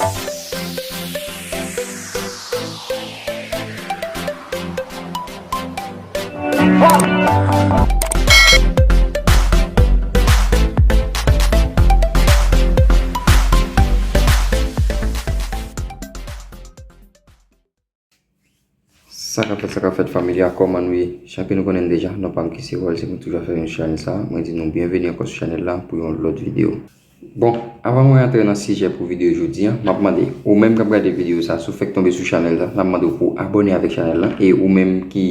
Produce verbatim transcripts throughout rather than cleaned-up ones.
Sa k ap fèt, sa k ap fèt, fanmi a, kòman nou ye? Jan ke nou konnen deja, non pa m ki se Wòl, se mwen toujou ap fè yon chanèl sa. Mwen di nou byenveni ankò sou chanèl la pou yon lòt videyo. Bon, avan mwen rantre nan sijè pou videyo jodi a, m ap mande ou menm k ap gade videyo sa, si w fèk tonbe sou chanèl la, n ap mande w pou w abòne avèk chanèl la, e ou menm ki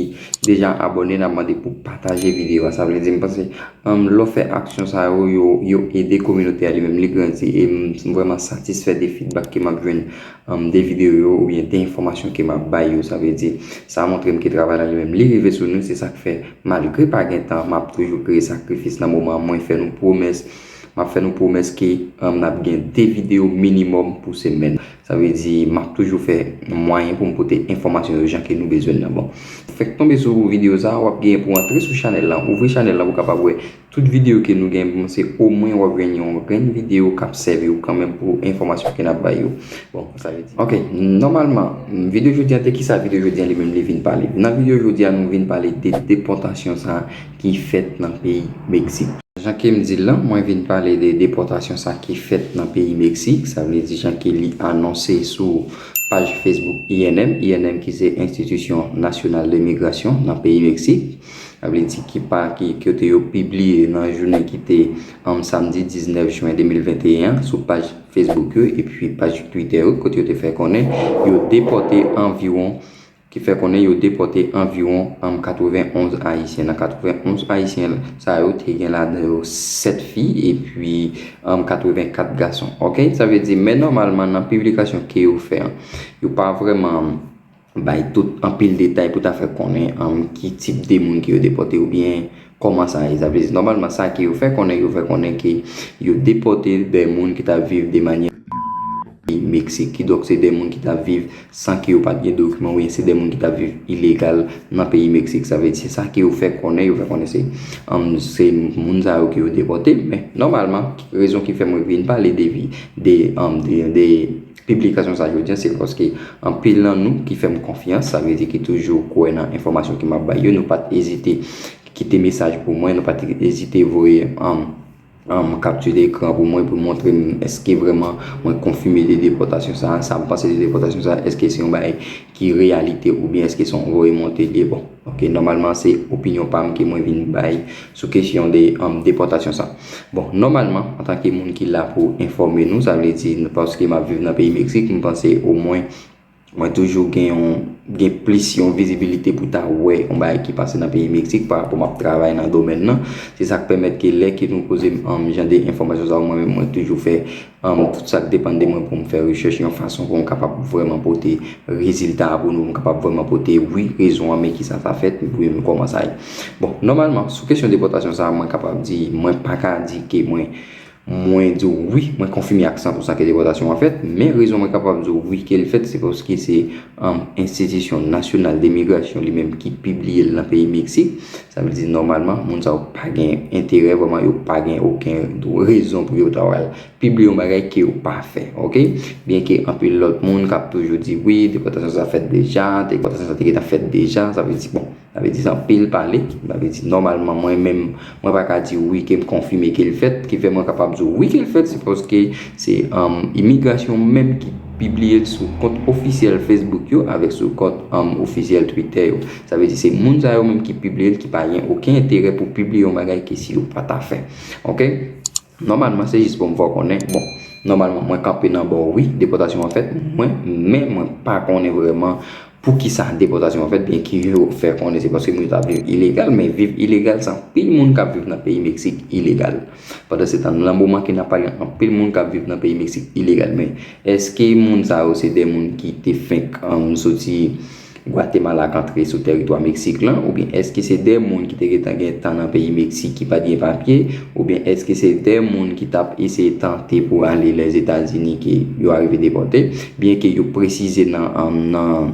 deja abòne, n ap mande pou w pataje videyo a. Sa vle di, m panse, um, lè w fè aksyon sa yo, yo, yo ede kominote a li menm, li grandi, e m, m vrèman satisfè de feedback ke m ap jwenn um, de videyo yo oubyen de enfòmasyon ke m ap bay yo. Sa vle di, sa montre m ke travay la li menm li rive sou nou. Se sa k fè, malgre pa gen tan, m ap toujou kreye sakrifis nan moman an. Mwen fè nou pwomès, m ap fè nou pwomès ke, um, n ap gen de videyo minimòm pou semèn. Sa vle di, m ap toujou fè mwayen pou m pote enfòmasyon yo jan ke nou bezwen nan. Bon, fèk tonbe sou videyo sa, w ap genyen pou antre sou chanèl la, ouvri chanèl la pou w kapab wè tout videyo ke nou gen, bon, se omwen w ap jwenn yon grenn videyo k ap sèvi w kanmenm pou enfòmasyon ke n ap bay yo. Bon, sa vle di. Ok, nòmalman, videyo jodi a, de kisa videyo jodi a li menm li vin pale? Nan videyo jodi a, nou vin pale de depòtasyon sa ki fèt nan peyi Meksik. Jan ke m di l lan, mwen vin pale de depòtasyon sa ki fèt nan peyi Meksik, sa vle di jan ke li anonse sou paj Facebook I N M, I N M ki se Institution Nationale de Migration nan peyi Meksik. Sa vle di ki pa, ki, kote yo pibliye nan jounen ki te, um, samdi diznèf jen de mil venteyen an sou paj Facebook yo epi paj Twitter yo, kote yo te fè konnen yo depòte anviwon, ki fè konnen yo depòte anviwon, um, katrevenonz Ayisyen. Nan katrevenonz Ayisyen sa yo, te gen ladan yo sèt fi epi, um, katrevenkat gason. Ok? Sa vle di, men nòmalman, nan piblikasyon ke yo fè an, yo pa vrèman bay tout anpil detay pou ta fè konnen, um, ki tip de moun ke yo depòte oubyen kòman sa ye. Sa vle di, nòmalman, sa ke yo fè konnen, yo fè konnen ke yo depòte de moun ki t ap viv de manyè Meksik. Kidonk, se de moun ki t ap viv san ke yo pa t gen dokiman, oubyen se de moun ki t ap viv ilegal nan peyi Meksik. Sa vle di, se sa ke yo fè konnen, yo fè konnen se, um, se moun sa yo ke yo depòte. Men, nòmalman, rezon ki fè mwen vin pale de vi, de, um, de, de piblikasyon sa jodi a, se paske anpil nan nou ki fè m konfyans, sa vle di ki toujou kwè nan enfòmasyon ke m ap bay yo, nou pa t ezite kite mesaj pou mwen, nou pa t ezite voye, um, um, kapti de ekran pou mwen, pou montre m èske vrèman mwen konfime de depòtasyon sa, sa m panse de depòtasyon sa, èske se yon bagay ki reyalite oubyen èske se yon voye monte li ye. Bon, ok, nòmalman se opinyon pa m ke mwen vin bay sou kesyon de, um, depòtasyon sa. Bon, nòmalman, antanke moun ki la pou enfòme nou, sa vle di, paske m ap viv nan peyi Meksik, m panse omwen mwen toujou gen yon, gen plis yon vizibilite pou ta wè yon bagay ki pase nan peyi Meksik pa rapò m ap travay nan domèn nan. Se sa k pèmèt ke lè ke nou poze m, um, jan de enfòmasyon sa yo, mwen menm mwen toujou fè, um, tout sa k depann de mwen pou m fè rechèch yon fason pou m kapab vrèman pote rezilta a pou nou, pou m kapab vrèman pote, wi, rezon an, men kisa sa fèt, wi, men kòman sa ye. Bon, nòmalman, sou kesyon depòtasyon sa a, mwen kapab di, mwen pa ka di ke mwen, mwen di w wi, mwen konfime ak san pou san ke depòtasyon an fèt, men rezon mwen kapab di w wi ke l fèt, se paske se, um, Institution Nationale de Migration li menm ki pibliye l nan peyi Meksik. Sa vle di, nòmalman, moun sa yo pa gen enterè, vrèman, yo pa gen okenn rezon pou yo ta pral pibliye yon bagay ke yo pa fè, ok? Byenke anpil lòt moun k ap toujou di, wi, depòtasyon sa fèt deja, depòtasyon sa te gentan fèt deja, sa vle di, bon, sa vle di, se anpil pale, sa vle di, nòmalman, mwen menm, mwen pa ka di wi ke m konfime ke l fèt, ki fè mwen kapab di wi ke l fèt, se paske se, um, imigrasyon menm ki pibliye l sou kont ofisyèl Facebook yo avèk sou kont, um, ofisyèl Twitter yo. Sa vle di, se moun sa yo menm ki pibliye l, ki pa gen okenn enterè pou pibliye yon bagay ke si yo pa ta fè. Ok? Nòmalman, se jis pou m fè w konnen, bon, nòmalman, mwen kanpe nan bò w, wi, depòtasyon an fèt, mwen, men mwen pa konnen vrèman poukisa depòtasyon an fèt, byenke yo fè konnen se paske moun yo t ap viv ilegal, men viv ilegal, se anpil moun k ap viv nan peyi Meksik ilegal. Pandan se tan, nan moman ke n ap pale, anpil moun k ap viv nan peyi Meksik ilegal, men èske moun sa yo se de moun ki te fenk, um, soti Gwatemala k antre sou tèritwa Meksik lan, oubyen èske se de moun ki te gentan gen tan nan peyi Meksik ki pa t gen papye, oubyen èske se de moun ki t ap eseye tante pou ale Lèzetazini ke yo arive depòte, byenke yo presize nan, nan,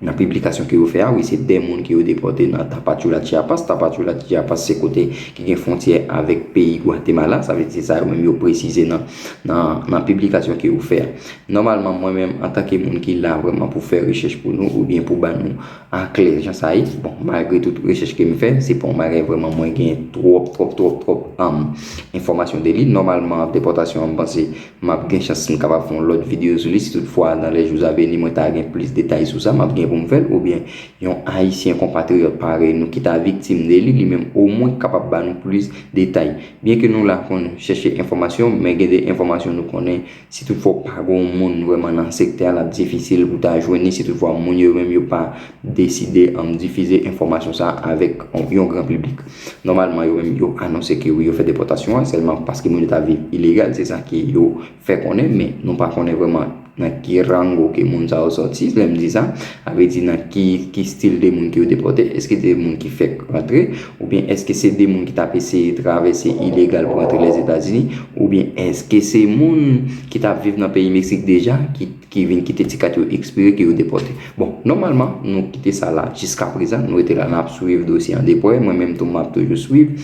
nan piblikasyon ke yo fè a, wi, se de moun ke yo depòte nan Tapachula, Chiapas. Tapachula, Chiapas, se kote ki gen fwontyè avèk peyi Gwatemala. Sa vle di se sa yo menm yo presize nan, nan, nan piblikasyon ke yo fè a. Nòmalman, mwen menm, antanke moun ki la vrèman pou fè rechèch pou nou, oubyen pou ba nou aklè jan sa ye, bon, malgre tout rechèch ke m fè, se pa yon bagay vrèman mwen gen twòp, twòp, twòp, twòp, um, enfòmasyon de li. Nòmalman, depòtasyon an, m panse, m ap gen chans m kapab fè yon lòt videyo sou li. Si toutfwa, dans les jours à venir, mwen ta gen plis detay sou sa, m ap gen pou m fè l, oubyen yon Ayisyen konpatriyòt parèy nou ki ta viktim de li, li menm omwen kapab ba nou plis detay. Byenke nou la pou n chèche enfòmasyon, men gen de enfòmasyon nou konnen, si toutfwa w pa gen yon moun vrèman nan sektè a, l ap difisil pou ta jwenn li, si toutfwa moun yo menm yo pa deside, um, difize enfòmasyon sa a avèk yon, yon gran piblik. Nòmalman, yo menm yo anonse ke wi, yo fè depòtasyon an, sèlman paske moun yo ta viv ilegal, se sa ke yo fè konnen, men nou pa konnen vrèman nan ki rango ke moun sa yo sòti. Lè m di sa, sa vle di nan ki, ki stil de moun ke yo depòte. Èske de moun ki fèk rantre, oubyen èske se de moun ki t ap eseye travèse ilegal pou rantre Lèzetazini, oubyen èske se moun ki t ap viv nan peyi Meksik deja, ki, ki vin kite ti kat yo ekspire, ke yo depòte? Bon, nòmalman, nou kite sa la jiska prezan, nou rete la, n ap swiv dosye an de prè. Mwen menm tou, m ap toujou swiv.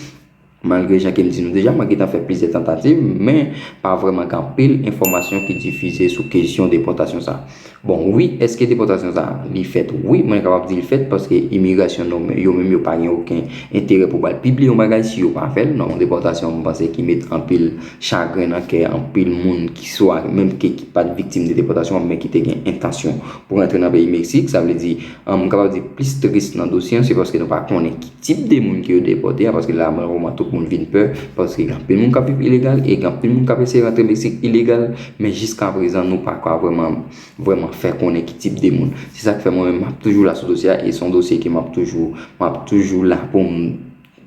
Malgre jan ke m di nou deja, mwen gentan fè plizyè tantativ, men pa vrèman gen anpil enfòmasyon ki difize sou kesyon depòtasyon sa. Bon, wi, èske depòtasyon sa li fèt? Wi, mwen kapab di li fèt paske imigrasyon nou, yo menm yo pa gen okenn enterè pou ba l pibliye yon bagay si yo pa fè l. Non, yon depòtasyon, m panse ki met anpil chagren nan kè anpil moun ki swa menm ke ki pa t viktim de depòtasyon an, men ki te gen entansyon pou rantre nan peyi Meksik. Sa vle di, um, m kapab di plis tris nan dosye an, se paske nou pa konnen ki tip de moun ke yo depòte a, paske la, malreman, tout moun vin pè, paske gen anpil moun k ap viv ilegal e gen anpil moun k ap eseye rantre Meksik ilegal, men jiska prezan, nou pa ka vrèman, vrèman fè konnen ki tip de moun. Se sa k fè mwen menm, m ap toujou la sou dosye a, e se yon dosye ke m ap toujou, m ap toujou la pou m,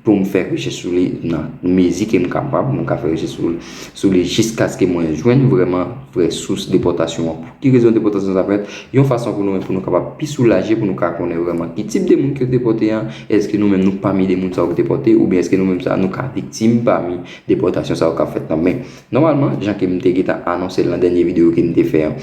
pou m fè rechèch sou li nan mezi ke m kapab, m ka fè rechèch sou, sou li jiskaske mwen jwenn vrèman vrè sous depòtasyon an. Pou ki rezon depòtasyon sa fèt? Yon fason pou nou menm, pou nou kapab pi soulaje, pou nou ka konnen vrèman ki tip de moun ki yo depòte an. Èske nou menm nou pami de moun sa yo ki depòte, oubyen èske nou menm sa nou ka viktim pami depòtasyon sa yo k ap fèt nan? Men, nòmalman, jan ke m te gentan anonse l nan dènye videyo ke m te fè an,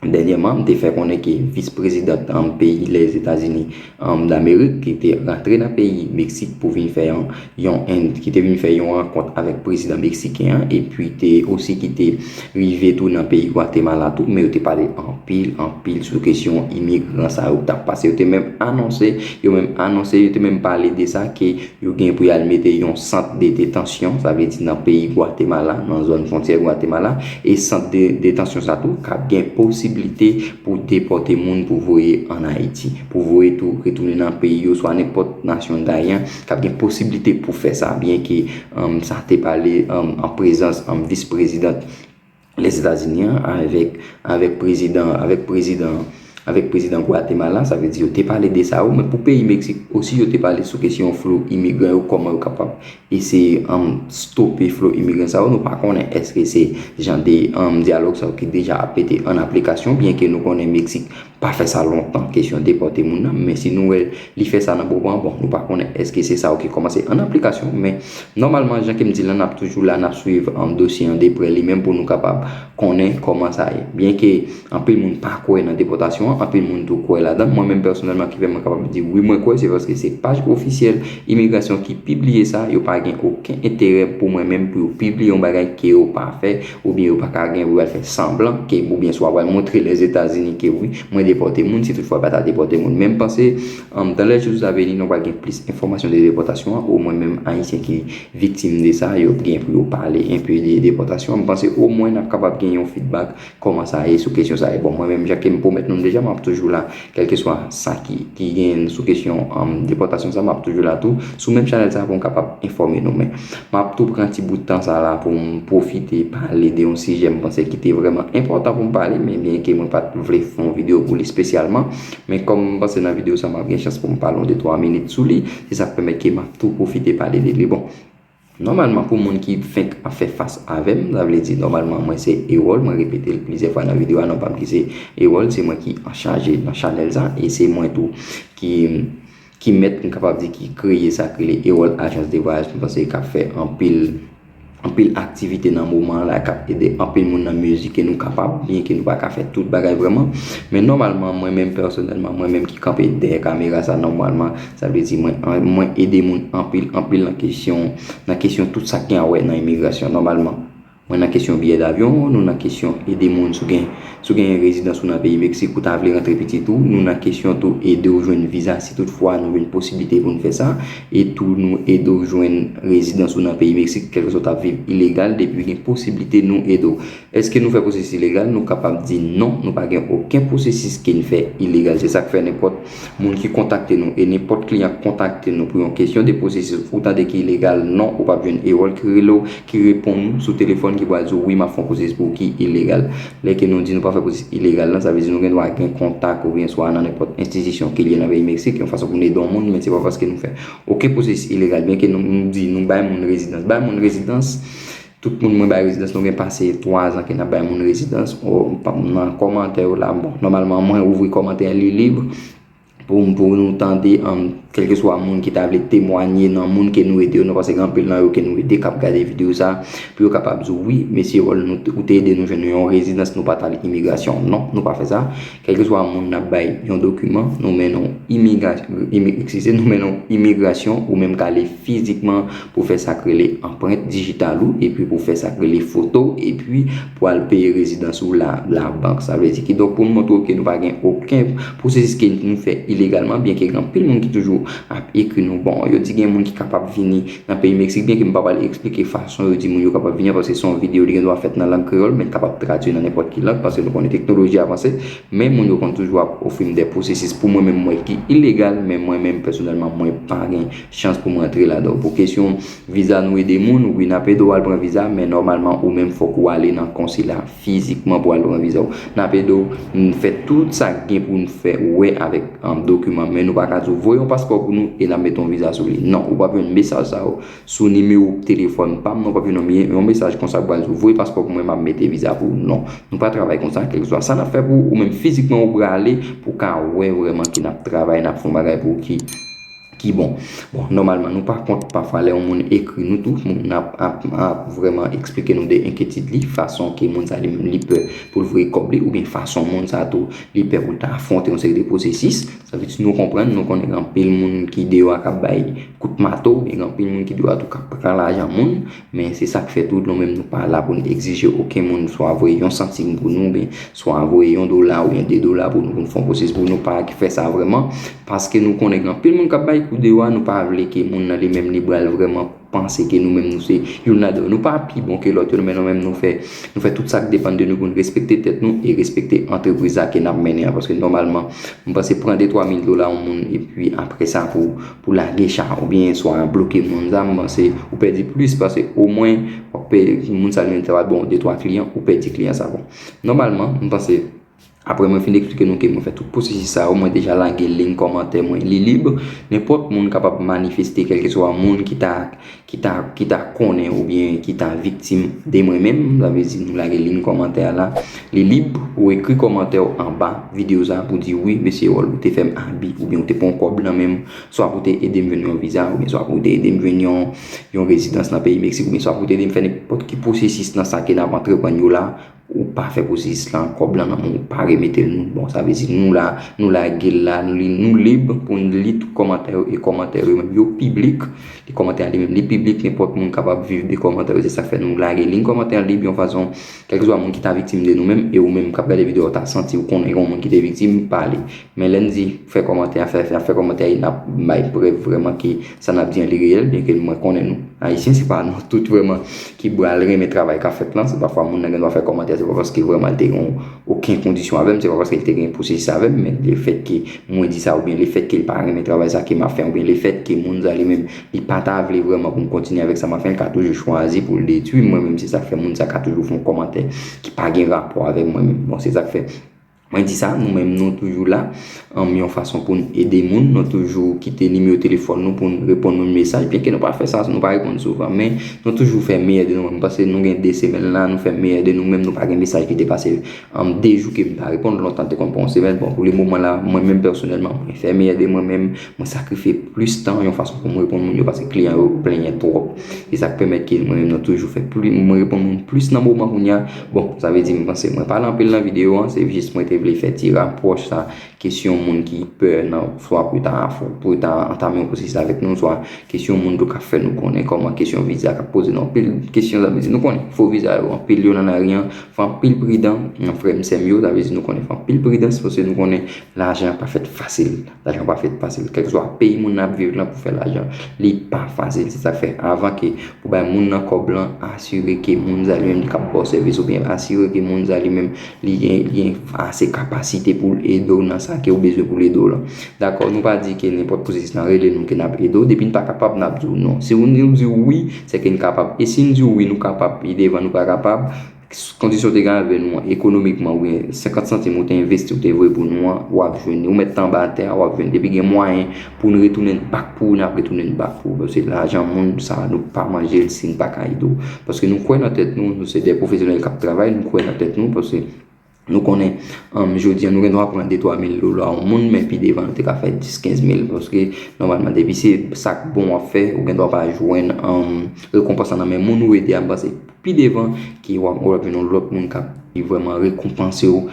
dènyèman, m te fè konnen ke vis prezidant an peyi Lèzetazini, um, Damerik, ki te rantre nan peyi Meksik pou vin fè yon, yon, en- ki te vin fè yon rankont avèk prezidan meksiken an, epi te osi ki te rive tou nan peyi Gwatemala tou, men yo te pale anpil, anpil sou kesyon imigran sa yo k t ap pase. Yo te menm anonse, yo menm anonse, yo te menm pale de sa ke yo gen pou y al mete yon sant de detansyon, sa vle di nan peyi Gwatemala, nan zòn fwontyè Gwatemala, e sant de detansyon sa tou k ap gen posiblite pou depòte moun pou voye ann Ayiti, pou voye tou retounen nan peyi yo, swa nenpòt nasyon dayan k ap gen posiblite pou fè sa, byenke, um, sa te pale, um, an prezans, um, vis prezidant Lèzetazini an avèk, avèk prezidan, avèk prezidan, avèk prezidan Gwatemala, sa vle di yo te pale de sa yo, men pou peyi Meksik osi, yo te pale sou kesyon flo imigran yo, kòman yo kapab eseye, um, stope flo imigran sa yo. Nou pa konnen èske se jan de, um, dyalòg sa yo ki deja ap mete an aplikasyon, byenke nou konnen Meksik pa fè sa lontan, kesyon depòte moun nan, men si nou wè li fè sa nan moman an, bon, nou pa konnen èske se sa yo ki kòmanse an aplikasyon, men nòmalman, jan ke m di l lan, n ap toujou la, n ap swiv, um, dosye an de prè li menm pou nou kapab konnen kòman sa ye. Byenke anpil moun pa kwè nan depòtasyon an, anpil moun tou kwè ladan l. Mwen menm pèsonèlman ki fè mwen kapab di wi, mwen kwè, se paske se paj ofisyèl imigrasyon ki pibliye sa. Yo pa gen okenn enterè pou mwen menm pou yo pibliye yon bagay ke yo pa fè, oubyen yo pa ka gen pou yo al fè sanblan ke, oubyen swa pral montre Lèzetazini ke wi, mwen depòte moun, si toutfwa yo pa ta depòte moun. Men m panse, um, dans les jours à venir, nou pral gen plis enfòmasyon de depòtasyon an, omwen menm Ayisyen ki viktim de sa, yo gen pou yo pale enpe de depòtasyon an. M panse omwen n ap kapab gen yon feedback kòman sa ye sou kesyon sa ye. Bon, mwen menm, jan ke m pwomèt nou deja, m ap toujou la, kèlkeswa sa ki, ki gen sou kesyon, um, depòtasyon sa, m ap toujou la tou sou menm chanèl sa pou m kapab enfòme nou. Men m ap tou pran ti bout tan sa la pou m pwofite pale de yon sijè m panse ki te vrèman enpòtan pou m pale, men byenke mwen pa t vle fè yon videyo pou li espesyalman, men kòm m panse nan videyo sa m ap gen chans pou m pale yon de twa minit sou li, se sa k pèmèt ke m ap tou pwofite pale de li. Bon, nòmalman, pou moun ki fenk ap fè fas avè m, sa vle di, nòmalman, mwen se Erol, mwen repete l plizyè fwa nan videyo a, non pa m ki se Erol, se mwen ki anchaje nan chanèl sa, e se mwen tou ki, ki mèt, m kapab di, ki kreye sa k rele Erol Agence de Voyage, m panse k ap fè anpil, anpil aktivite nan moman an la k ap ede anpil moun nan mizik ke nou kapab, byen ke nou pa ka fè tout bagay vrèman. Men nòmalman, mwen menm pèsonèlman, mwen menm ki kanpe dèyè kamera sa, nòmalman, sa vle di mwen, mwen ede moun anpil, anpil nan kesyon, nan kesyon tout sa ki gen a wè nan imigrasyon. Nòmalman, mwen nan kesyon biyè davyon, nou nan kesyon ede moun si w gen, si w gen rezidans ou nan peyi Meksik, ou ta vle rantre pitit ou, nou nan kesyon tou ede w jwenn viza si toutfwa nou jwenn posiblite pou n fè sa, e tou nou ede w jwenn rezidans ou nan peyi Meksik, kèlkeswa w t ap viv ilegal, depi gen posiblite nou ede w. Èske nou fè pwosesis ilegal? Nou kapab di non, nou pa gen okenn pwosesis ke n fè ilegal. Se sa k fè nenpòt moun ki kontakte nou, e nenpòt kliyan k kontakte nou pou yon kesyon de pwosesis ou tande ki ilegal, non, ou p ap jwenn erè ki rele w, ki reponn ou sou telefòn, ki pral di w, wi, m ap fè yon pwosesis pou w ki ilegal. Lè ke nou di nou pa fè pwosesis ilegal la, sa vle di nou gen dwa gen kontak oubyen swa nan nenpòt enstitisyon ke l ye nan peyi Meksik, yon fason pou n ede yon moun, men se pa paske nou fè okenn pwosesis ilegal, byen ke nou, nou di nou bay moun rezidans. Bay moun rezidans, tout moun mwen bay rezidans, nou gen pase twa zan ke n ap bay moun rezidans. O, pa, nan kòmantè yo la, bon, nòmalman, mwen ouvri kòmantè li lib pou, pou nou tande, um, kèlkeswa moun ki ta vle temwanye nan moun ke nou ede yo, non, paske gen anpil nan yo ke nou ede k ap gade videyo sa, pou yo kapab di w, wi, mesye Wòl, nou, ou te ede nou jwenn yon rezidans, nou pa t al imigrasyon. Non, nou pa fè sa. Kèlkeswa moun n ap bay yon dokiman, nou mennen w imigra-, imi-, eskize, nou mennen w imigrasyon, ou menm ka ale fizikman pou fè sa k rele anprent dijital ou, epi pou fè sa k rele foto w, epi pou al peye rezidans ou la, labank. Sa vle di, kidonk, pou n montre w ke nou pa gen okenn pwosesis ke nou fè ilegalman, byen ke gen anpil moun ki toujou ap ekri nou. Bon, yo di gen moun ki kapab vini nan peyi Meksik, byen ke m pa pral eksplike fason yo di moun yo kapab vini an, paske se yon videyo, li gen dwa fèt nan lang kreyòl, men l kapab tradui nan nenpòt ki lang, paske nou konnen teknoloji avanse, men moun yo konn toujou ap ofri m de pwosesis pou mwen menm, mwen ki ilegal, men mwen menm, pèsonèlman, mwen pa gen chans pou mwen antre ladan. Pou kesyon viza, nou ede moun, wi, n ap ede w al pran viza, men nòmalman, ou menm, fòk ou ale nan konsila fizikman pou al pran viza w. N ap ede w, n fè tout sa k gen pou n fè wè avèk, um, dokiman, men nou pa ka di w voye yon paspò pou nou e n ap mete yon viza sou li. Non, ou p ap jwenn mesaj sa yo sou nimewo telefòn pa m, non, w p ap jwenn yon, yon mesaj konsa k pral di w voye paspò pou mwen, m ap mete viza pou ou. Non, nou pa travay konsa, kèlkeswa sa n ap fè pou ou, ou menm fizikman ou prale pou w ka wè vrèman ke n ap travay, n ap fè yon bagay pou ou ki ki bon. Bon, nòmalman, nou pa kont pafwa lè yon moun ekri nou tou, moun ap, ap, ap vrèman eksplike nou de enkyetid li, fason ke moun sa li menm li pè pou l voye kòb li, oubyen fason moun sa tou li pè pou l ta afwonte yon seri de pwosesis. Sa vle di nou konprann, nou konnen gen anpil moun ki deyò a k ap bay kout mato, oubyen gen anpil moun ki deyò a tou k ap pran lajan moun, men se sa k fè tou nou menm nou pa la pou n egzije okenn moun swa voye yon santim pou nou, oubyen swa voye yon dola oubyen de dola pou nou, pou n fè yon pwosesis pou nou, pa fè sa vrèman. Paske nou konnen gen anpil moun k ap bay kou deyò a, nou pa vle ke moun nan li menm li pral vrèman panse ke nou menm nou se youn ladan yo. Nou pa pi bon ke lòt yo, men nou menm nou fè, nou fè tout sa k depann de nou pou n respekte tèt nou e respekte antrepriz la ke n ap mennen an. Paske nòmalman, m panse pran de twa mil dola yon moun epi apre sa pou, pou lage cha oubyen swa bloke moun sa, m panse ou pèdi plis paske omwen w ap pè-, moun sa li menm te va bon de twa kliyan, ou pèdi kliyan sa. Bon, nòmalman, m panse Apre mwen fin eksplike nou ke mwen fè tout pwosesis sa yo, mwen deja lage link kòmantè mwen, li lib. Nenpòt moun kapab manifeste, kèlkeswa moun ki ta, ki ta, ki ta konnen oubyen ki ta viktim de mwen menm, sa vle di nou lage link kòmantè a la, li lib, ou ekri kòmantè w anba videyo sa pou di, wi, mesye Wòl, ou te fè m abi, oubyen ou te pran yon kòb nan men m, swa pou te ede m jwenn yon viza, oubyen swa pou te ede m jwenn yon, yon rezidans nan peyi Meksik, oubyen swa pou te ede m fè nenpòt ki pwosesis nan sa ke n ap antreprann yo la, ou pa fè pwosesis la, kòb lan nan men w, ou pa remete l nou. Bon, sa vle di nou la, nou lage l la, nou li, nou lib pou n li tout kòmantè yo, e kòmantè yo menm yo piblik. Li kòmantè a li menm li piblik, nenpòt moun kapab viv de kòmantè yo, se sa k fè nou lage link kòmantè a lib yon fason, kèlkeswa moun ki ta viktim de nou menm, e ou menm k ap gade videyo a, ou ta santi ou konnen gen yon moun ki te viktim, pale. Men lè n di fè kòmantè a, fè, fè, fè kòmantè a, n ap bay prèv vrèman ke sa n ap di an li reyèl, byen ke mwen konnen nou Ayisyen, se pa nou tout vrèman ki pral renmen travay k ap fèt lan. Se pafwa moun nan gen dwa fè kòmantè, se pa paske vrèman l te gen okenn kondisyon avè m, se pa paske l te gen pwosesis avè m, men lefètke mwen di sa, oubyen lefètke l pa renmen travay sa ke m ap fè, oubyen lefètke moun sa li menm, li pa ta vle vrèman pou m kontinye avèk sa m ap fè, l ka toujou chwazi pou l detwi mwen menm. Se sa k fè moun sa ka toujou fè yon kòmantè ki pa gen rapò avèk mwen menm. Bon, se sa k fè Mwen di sa, nou menm nou toujou la, um, yon fason pou n ede moun, nou toujou kite nimewo telefòn nou pou n reponn moun mesaj, byenke nou pa fè sa, nou pa reponn souvan, men nou toujou fè meyè de nou menm, paske nou gen de semèn la, nou fè meyè de nou menm, nou pa gen mesaj ki te pase, um, de jou ke m pa reponn, lontan te konn pran yon semèn, bon, pou le moman la, mwen menm pèsonèlman, mwen fè meyè de mwen menm, mwen sakrifye plis tan yon fason pou m reponn moun yo, paske kliyan yo plenyen twòp. E sa k pèmèt ke mwen menm nou toujou fè pli, mwen reponn moun plis nan moman kounye a. Bon, sa vle di m panse mwen pale anpil nan videyo an, se jis mwen te vle fè ti rapwòch sa, kesyon moun ki pè nan swa pou yo ta, pou yo ta antame yon pwosesis avèk nou, swa kesyon moun tou ka fè nou konnen kòman kesyon viza k ap poze nou. Anpil kesyon, sa vle di nou konnen fo viza yo, anpil yo nan lari an, fè anpil pridan, frè m sè m yo, sa vle di nou konnen fè anpil pridans, paske nou konnen lajan pa fèt fasil. Lajan pa fèt fasil. Kèlkeswa peyi moun nan ap viv lan pou fè lajan, li pa fasil. Se sa k fè avan ke pou bay moun nan kòb lan, asire ke moun sa li menm li kab ba w sèvis oubyen asire ke moun sa li menm li gen, li gen ase kapasite pou l ede w nan sa ke w bezwen pou l ede w lan. Dakò, nou pa di ke nenpòt pwosesis lan rele nou ke n ap ede w. Depi n pa kapab, n ap di w non. Si nou di w wi, se ke n kapab. E si n di w wi, nou kapab, pi devan nou pa kapab, kondisyon w te gen avè nou an, ekonomikman, oubyen senkant santim ou te envesti, ou te voye pou nou an, w ap jwenn li. Ou mèt t anba tè a, w ap jwenn li. Depi gen mwayen pou n retounen l bak pou ou, n ap retounen l bak pou ou. Paske lajan moun, sa, nou pa manje l si n pa ka ede w. Paske nou kwè nan tèt nou, nou se de pwofesyonèl k ap travay, nou kwè nan tèt nou, paske nou konnen, um, jodi a, nou gen dwa pran de twa mil dola yon moun, men pi devan, nou te ka fè dis, kenz mil, paske, nòmalman, depi se sa k bon w ap fè, ou gen dwa pa jwenn, um, rekonpans lan nan men moun ou ede a, m panse pi devan ke w ap, w ap jwenn yon lòt moun k ap, ki vrèman rekonpanse w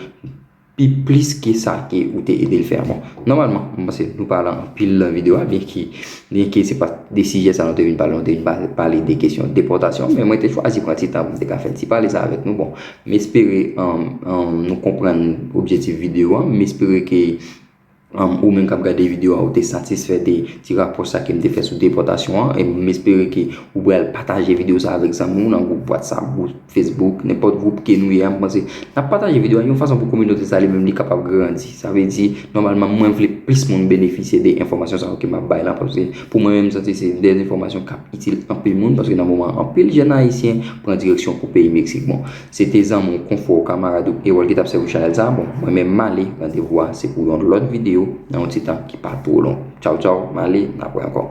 pi plis ke sa ke ou te ede l fè a. Bon, nòmalman, m panse nou pale anpil nan videyo a, byenke, byenke se pa de sijè sa nou te vin pale, nou te vin pa-, pale de kesyon depòtasyon, men mwen te chwazi pran ti tan pou m te ka fè ti pale sa avèk nou. Bon, m espere, um, um, nou konprann objektif videyo a, m espere ke um, ou menm k ap gade videyo a, ou te satisfè de ti rapwòch sa ke m te fè sou depòtasyon an. E m espere ke ou pral pataje videyo sa avèk zanmi w nan gwoup WhatsApp, gwoup Facebook, nenpòt gwoup ke nou ye a. M panse n ap pataje videyo a yon fason pou kominote sa li menm li kapab grandi. Sa vle di, nòmalman, mwen vle plis moun benefisye de enfòmasyon sa yo ke m ap bay la, paske pou mwen menm, m santi se de enfòmasyon k ap itil anpil moun, paske nan moman an, anpil jèn ayisyen pran direksyon pou peyi Meksik. Bon, se te zanmi w, konfrè w, kamarad ou, Erol ki t ap sèvi w chanèl sa. Bon, mwen menm m ale, randevou a se pou yon lòt videyo nan yon ti tan ki pa twò long. Tchaw, tchaw, m ale, n ap wè ankò.